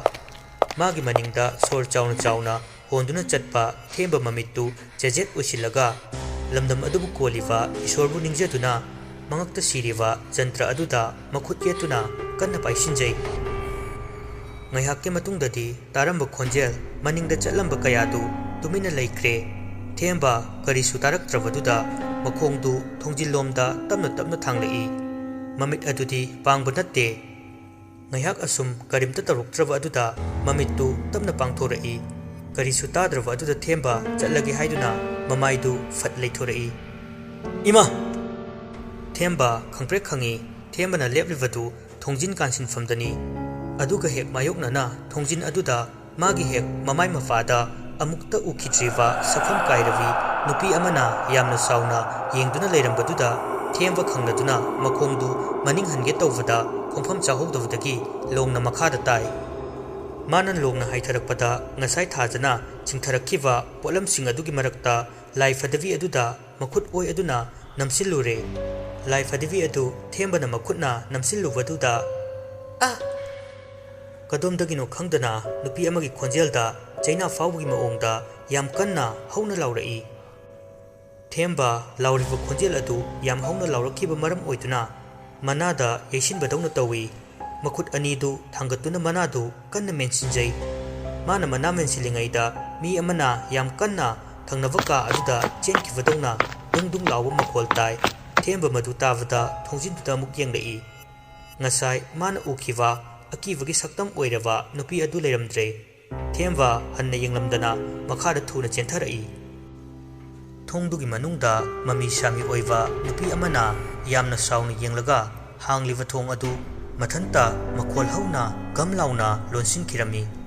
ꯃꯥꯒꯤ ꯃꯅꯤꯡꯗ ꯁꯣꯔ ꯆꯥꯎꯅ ꯆꯥꯎꯅ ꯍꯣꯟꯗꯨꯅ ꯆꯠꯄ ꯊꯦꯝꯕ ꯃꯃꯤꯠꯇꯨ ꯆꯦꯖꯦꯠ ꯑꯣꯏꯁꯤꯜꯂꯒ, ꯂꯝꯗꯝ ꯑꯗꯨꯕꯨ ꯀꯣꯜꯂꯤꯕ ꯏꯁꯣꯔꯕꯨ ꯅꯤꯡꯖꯗꯨꯅ, ꯃꯉꯛꯇ ꯁꯤꯔꯤꯕ ꯖꯟꯇ꯭ꯔ ꯑꯗꯨꯗ ꯃꯈꯨꯠ ꯌꯦꯠꯇꯨꯅ ꯀꯟꯅ ꯄꯥꯏꯁꯤꯟꯖꯩ꯫ ꯉꯥꯏꯍꯥꯛꯀꯤ ꯃꯇꯨꯡꯗꯗꯤ ꯇꯥꯔꯝꯕ ꯈꯣꯟꯖꯦꯜ, ꯃꯅꯤꯡꯗ ꯆꯠꯂꯝꯕ ꯀꯌꯥꯗꯨ ꯇꯨꯃꯤꯟꯅ ꯂꯩꯈ꯭ꯔꯦ꯫ ꯊꯦꯝꯕ ꯀꯔꯤꯁꯨ ꯇꯥꯔꯛꯇ꯭ꯔꯕꯗꯨꯗ ꯃꯈꯣꯡꯗꯨ ꯊꯣꯡꯖꯤꯜꯂꯣꯝꯗ ꯇꯞꯅ ꯇꯞꯅ ꯊꯥꯡꯂꯛꯏ꯫ ꯃꯃꯤꯠ ꯑꯗꯨꯗꯤ ꯄꯥꯡꯕ ꯅꯠꯇꯦ꯫ ꯉꯥꯏꯍꯥꯛ ꯑꯁꯨꯝ ꯀꯔꯤꯝꯇ ꯇꯧꯔꯛꯇ꯭ꯔꯕ ꯑꯗꯨꯗ ꯃꯃꯤꯠꯇꯨ ꯇꯞꯅ ꯄꯥꯡꯊꯣꯔꯛꯏ꯫ ꯀꯔꯤꯁꯨ ꯇꯥꯗ꯭ꯔꯕ ꯑꯗꯨꯗ ꯊꯦꯝꯕ ꯆꯠꯂꯒꯦ ꯍꯥꯏꯗꯨꯅ ꯃꯃꯥꯏꯗꯨ ꯐꯠ ꯂꯩꯊꯣꯔꯛꯏ꯫ "ꯏꯃꯥ!" ꯊꯦꯝꯕ ꯈꯪꯄ꯭ꯔꯦꯛ ꯈꯪꯏ꯫ ꯊꯦꯝꯕꯅ ꯂꯦꯞꯂꯤꯕꯗꯨ ꯊꯣꯡꯖꯤꯟ ꯀꯥꯟꯁꯤꯟꯐꯝꯗꯅꯤ꯫ ꯑꯗꯨꯒ ꯍꯦꯛ ꯃꯥꯌꯣꯛꯅꯅ ꯊꯣꯡꯖꯤꯟ ꯑꯗꯨꯗ ꯃꯥꯒꯤ ꯍꯦꯛ ꯃꯃꯥꯏ ꯃꯄꯥꯗ ꯑꯃꯨꯛꯇ ꯎꯈꯤꯗ꯭ꯔꯤꯕ ꯁꯛꯐꯝ ꯀꯥꯏꯔꯕꯤ ꯅꯨꯄꯤ ꯑꯃꯅ ꯌꯥꯝꯅ ꯆꯥꯎꯅ ꯌꯦꯡꯗꯨꯅ ꯂꯩꯔꯝꯕꯗꯨꯗ ꯊꯦꯝꯕ ꯈꯪꯂꯗꯨꯅ ꯃꯈꯣꯡꯗꯨ ꯃꯅꯤꯡ ꯍꯟꯒꯦ ꯇꯧꯕꯗ ꯈꯣꯡꯐꯝ ꯆꯥꯍꯧꯗꯕꯗꯒꯤ ꯂꯣꯡꯅ ꯃꯈꯥꯗ ꯇꯥꯏ꯫ ꯃꯥꯅ ꯂꯣꯡꯅ ꯍꯥꯏꯊꯔꯛꯄꯗ ꯉꯁꯥꯏ ꯊꯥꯖꯅ ꯆꯤꯡꯊꯔꯛꯈꯤꯕ ꯄꯣꯠꯂꯝꯁꯤꯡ ꯑꯗꯨꯒꯤ ꯃꯔꯛꯇ ꯂꯥꯏ ꯐꯗꯕꯤ ꯑꯗꯨꯗ ꯃꯈꯨꯠ ꯑꯣꯏ ꯑꯗꯨꯅ ꯅꯝꯁꯤꯜꯂꯨꯔꯦ꯫ ꯂꯥꯏ ꯐꯗꯤꯕꯤ ꯑꯗꯨ ꯊꯦꯝꯕꯅ ꯃꯈꯨꯠꯅ ꯅꯝꯁꯤꯜꯂꯨꯕꯗꯨꯗ, "ꯑꯥ!" ꯀꯗꯣꯝꯗꯒꯤꯅꯣ ꯈꯪꯗꯅ ꯅꯨꯄꯤ ꯑꯃꯒꯤ ꯈꯣꯟꯖꯦꯜꯗ ꯆꯩꯅꯥ ꯐꯥꯎꯕꯒꯤ ꯃꯑꯣꯡꯗ ꯌꯥꯝ ꯀꯟꯅ ꯍꯧꯅ ꯂꯥꯎꯔꯛꯏ꯫ ꯊꯦꯝꯕ ꯂꯥꯎꯔꯤꯕ ꯈꯣꯟꯖꯦꯜ ꯑꯗꯨ ꯌꯥꯝ ꯍꯧꯅ ꯂꯥꯎꯔꯛꯈꯤꯕ ꯃꯔꯝ ꯑꯣꯏꯗꯨꯅ ꯃꯅꯥꯗ ꯌꯩꯁꯤꯟꯕꯗꯧꯅ ꯇꯧꯏ꯫ ꯃꯈꯨꯠ ꯑꯅꯤꯗꯨ ꯊꯥꯡꯒꯠꯇꯨꯅ ꯃꯅꯥꯗꯨ ꯀꯟꯅ ꯃꯦꯟꯁꯤꯟꯖꯩ꯫ ꯃꯥꯅ ꯃꯅꯥ ꯃꯦꯟꯁꯤꯜꯂꯤꯉꯩꯗ ꯃꯤ ꯑꯃꯅ ꯌꯥꯝ ꯀꯟꯅ ꯊꯪꯅꯕ ꯀꯥ ꯑꯗꯨꯗ ꯆꯦꯟꯈꯤꯕꯗꯧꯅ ꯗꯨꯡ ꯗꯨꯡ ꯂꯥꯎꯕ ꯃꯈꯣꯜ ꯇꯥꯏ꯫ ꯊꯦꯝꯕ ꯃꯗꯨ ꯇꯥꯕꯗ ꯊꯣꯡꯖꯤꯟꯗꯨꯗ ꯑꯃꯨꯛ ꯌꯦꯡꯂꯛꯏ꯫ ꯉꯁꯥꯏ ꯃꯥꯅ ꯎꯈꯤꯕ ꯑꯀꯤꯕꯒꯤ ꯁꯛꯇꯝ ꯑꯣꯏꯔꯕ ꯅꯨꯄꯤ ꯑꯗꯨ ꯂꯩꯔꯝꯗ꯭ꯔꯦ꯫ ꯊꯦꯝꯕ ꯍꯟꯅ ꯌꯦꯡꯂꯝꯗꯅ ꯃꯈꯥꯗ ꯊꯨꯅ ꯆꯦꯟꯊꯔꯛꯏ꯫ ꯊꯣꯡꯗꯨꯒꯤ ꯃꯅꯨꯡꯗ ꯃꯃꯤ ꯁꯥꯃꯤ ꯑꯣꯏꯕ ꯅꯨꯄꯤ ꯑꯃꯅ ꯌꯥꯝꯅ ꯁꯥꯎꯅ ꯌꯦꯡꯂꯒ ꯍꯥꯡꯂꯤꯕ ꯊꯣꯡ ꯑꯗꯨ ꯃꯊꯟꯇ ꯃꯈꯣꯜ ꯍꯧꯅ ꯒꯝ ꯂꯥꯎꯅ ꯂꯣꯟꯁꯤꯟꯈꯤꯔꯝꯃꯤ꯫